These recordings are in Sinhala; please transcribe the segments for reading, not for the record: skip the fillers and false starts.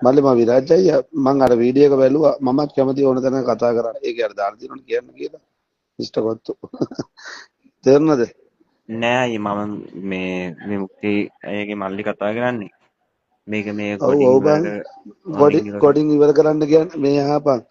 මල්ලි මම විරාජ් අයියා මං අර වීඩියෝ එක බැලුවා. මමත් කැමති ඕන තැනක කතා කරන්න. ඒක අර දාලා තියෙනවනේ කියන්න කියලා. මිස්ටර් කොත්තු. තේරුණාද? නෑ අයියේ, මම මේ විමුක්ති අයියගේ මල්ලි කතා කරන්නේ. මේක මේ ඔව් ඔව් බං, කොඩින් ඉවර කරන්න කියන්නේ මේ අහපන්.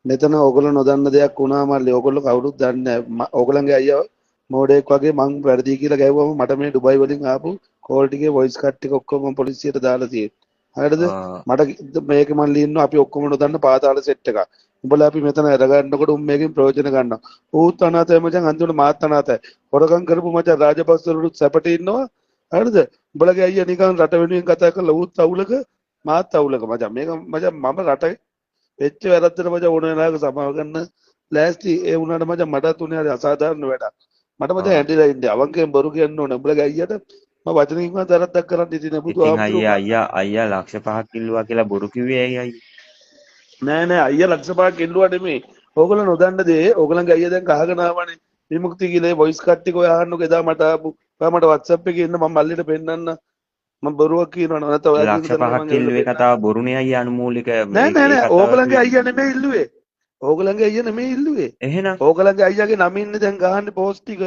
මෙතන ඕගොල්ලෝ නොදන්න දෙයක් වුණා මල්ලි. ඕගොල්ලෝ කවුරුත් දන්නේ නෑ. ඕගොල්ලන්ගේ අයියා මෝඩයෙක් වගේ මං වැරදි කියලා ගැහුවම මට මේ ඩුබයි වලින් ආපු කෝල් ටිකේ වොයිස් කට් ටික ඔක්කොම මං පොලිසියට දාලා තියෙන්නේ. හරිද? මට මේක මං ලියනවා අපි ඔක්කොම නොදන්න පාතාල සෙට් එකක්. උඹලා අපි මෙතන අරගන්නකොට උන් මේකෙන් ප්‍රයෝජන ගන්නවා. ඌත් අනාථයි මචං, අන්තිමට මාත් අනාථයි. හොරකම් කරපු මචං රාජපක්ෂවලුත් සැපට ඉන්නවා. හරිද? උඹලගේ අයියා නිකන් රට වෙනුවෙන් කතා කරලා ඌත් අවුලක මාත් අවුලක මචං. මේක මචං මම රට වෙච්ච වැරද්දට මචං ඕන වෙලාවක සමාව ගන්න ලෑස්ති. ඒ වුණාට මචං මටත් උනේ හරි අසාධාරණ වැඩක්. මට මචං ඇඬිලා ඉන්නේ. අවංකයෙන් බොරු කියන්න ඕනේ. උඹලගේ අයියාට මම වචනකින්වත් වැරද්දක් කරන්න හිටියේ නෑ. ඉතින් අයියා අයියා අයියා ලක්ෂ 5ක් ඉල්ලුවා කියලා බොරු කිව්වේ ඇයි අයියා? නෑ නෑ, අයියා ලක්ෂ 5ක් ඉල්ලුවා නෙමෙයි. ඕගොල්ලෝ නොදන්න දේ ඕගොල්ලන්ගේ අයියා දැන් ගහගෙන ආවනේ. විමුක්ති කියලා වොයිස් කට් ටික ඔය අහන්නකෝ. එදා මට ආපු. ඔයා මට WhatsApp එකේ ඉන්න මම මල්ලිට පෙන්නන්න. මම බොරුවක් කියනවා නේද? නැත්නම් ඔයා ලක්ෂ 5ක් ඉල්ලුවේ කතාව බොරුනේ අයියා අනුමූලික. නෑ නෑ නෑ, ඕගොල්ලන්ගේ අයියා නෙමෙයි ඉල්ලුවේ. ඕගොල්ලන්ගේ අයියා නෙමෙයි ඉල්ලුවේ. එහෙනම් ඕගොල්ලන්ගේ අයියාගේ නම ඉන්නේ දැන් ගහන්නේ පෝස්ට් ටික.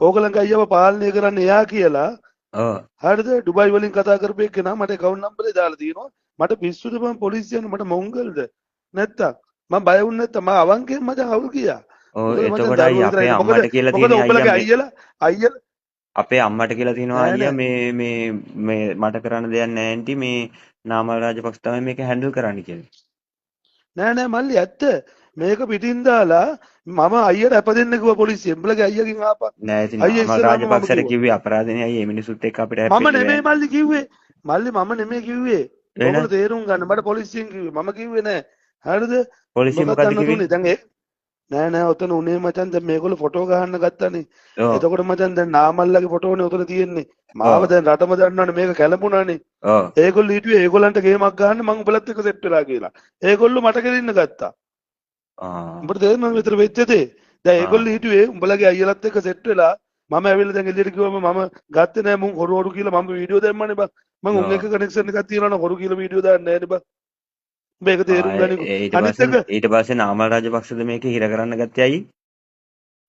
ඕගොල්ලන්ගේ අයියාව පාලනය කරන්නේ එයා කියලා. හරිද? ඩුබයි වලින් කතා කරපු එක්කෙනා මට ඇකවුන්ට් නම්බරේ දාලා තියෙනවා. මට පිස්සුද බං පොලිසිය යන මට මොංගල්ද? නැත්තම් මං බය වුණ නැත්තම් මං අවංකයෙන් මචං අවුල් ගියා. ඔව්, එතකොට අයියා අපේ අම්මට කියලා තියෙන අයියා අයියා අපේ අම්මට කියලා තියෙනවා අයියා මේ මේ මේ මට කරන්න දෙයක් නෑ ඇන්ටි, මේ නාමල් රාජපක්ෂ තමයි මේක හැන්ඩල් කරන්න කියලා. නෑ නෑ මල්ලි, ඇත්ත. මේක පිටින් දාලා මම අයියට අප දෙන්න කිව්වා පොලිසියෙන්. උඹලගේ අයියාගෙන් ආපන්. නෑ ඉතින් නාමල් රාජපක්ෂට කිව්වේ අපරාධනේ අයියේ, මේ මිනිස්සුත් එක්ක අපිට මම නෙමෙයි මල්ලි කිව්වේ. මල්ලි මම නෙමෙයි කිව්වේ. ඔයගොල්ලෝ තේරුම් ගන්න. මට පොලිසියෙන් කිව්වේ. මම කිව්වේ නෑ. හරිද? පොලිසිය මොකද්ද කිව්වේ? දැන් ඒ නෑ නෑ, ඔතන උනේ මචං දැන් මේගොල්ලෝ ෆොටෝ ගහන්න ගත්තනේ. එතකොට මචං දැන් නාමල්ලගේ ෆොටෝනේ ඔතන තියෙන්නේ. මාව දැන් රටම දන්නවනේ මේක කැළඹුණානේ. ඒගොල්ලෝ හිතුවේ ඒගොල්ලන්ට ගේමක් ගහන්න මං උඹලත් එක්ක සෙට් වෙලා කියලා. ඒගොල්ලෝ මට කෙලින්න ගත්තා. උඹට තේරෙනවද මෙතන වෙච්ච දේ? දැන් ඒගොල්ලෝ හිතුවේ උඹලගේ අයියලත් එක්ක සෙට් වෙලා මම ඇවිල්ලා දැන් එළියට කිව්වම මම ගත්තේ නෑ මුන් හොරු හොරු කියලා මම වීඩියෝ දැම්මනේ බං. මං උන් එක්ක කනෙක්ෂන් එකක් තියනවා නම් හොරු කියලා වීඩියෝ දාන්නේ නෑනේ බං. උඹ ඒක තේරුම් ගනිකෝ. අනිත් එක ඊට පස්සේ නාමල් රාජපක්ෂද මේක හිර කරන්න ගත්තේ අයියේ?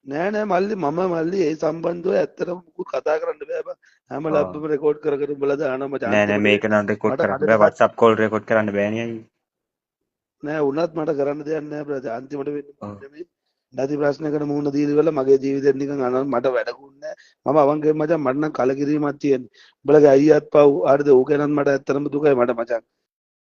නෑ නෑ මල්ලි, මම මල්ලි ඒ සම්බන්ධව ඇත්තටම මුකුත් කතා කරන්න බෑ බං. හැම ලබ්බම රෙකෝඩ් කර කර උඹලා දානවා මචං. නෑ නෑ, මේක නම් රෙකෝඩ් කරන්න බෑ. WhatsApp call record කරන්න බෑනේ අයියේ. නෑ වුණත් මට කරන්න දෙයක් නෑ බ්‍රදර්. අන්තිමට වෙන්නේ නෙමෙයි. නැති ප්‍රශ්නයකට මුහුණ දීලා ඉවරලා මගේ ජීවිතෙත් නිකන් අන මට වැඩකුත් නෑ. මම අවංකයෙන් මචං මට නම් කලකිරීමක් තියෙන්නේ. උඹලගේ අයියාත් පව්. හරිද? ඌ ගැනත් මට ඇත්තටම දුකයි මට මචං.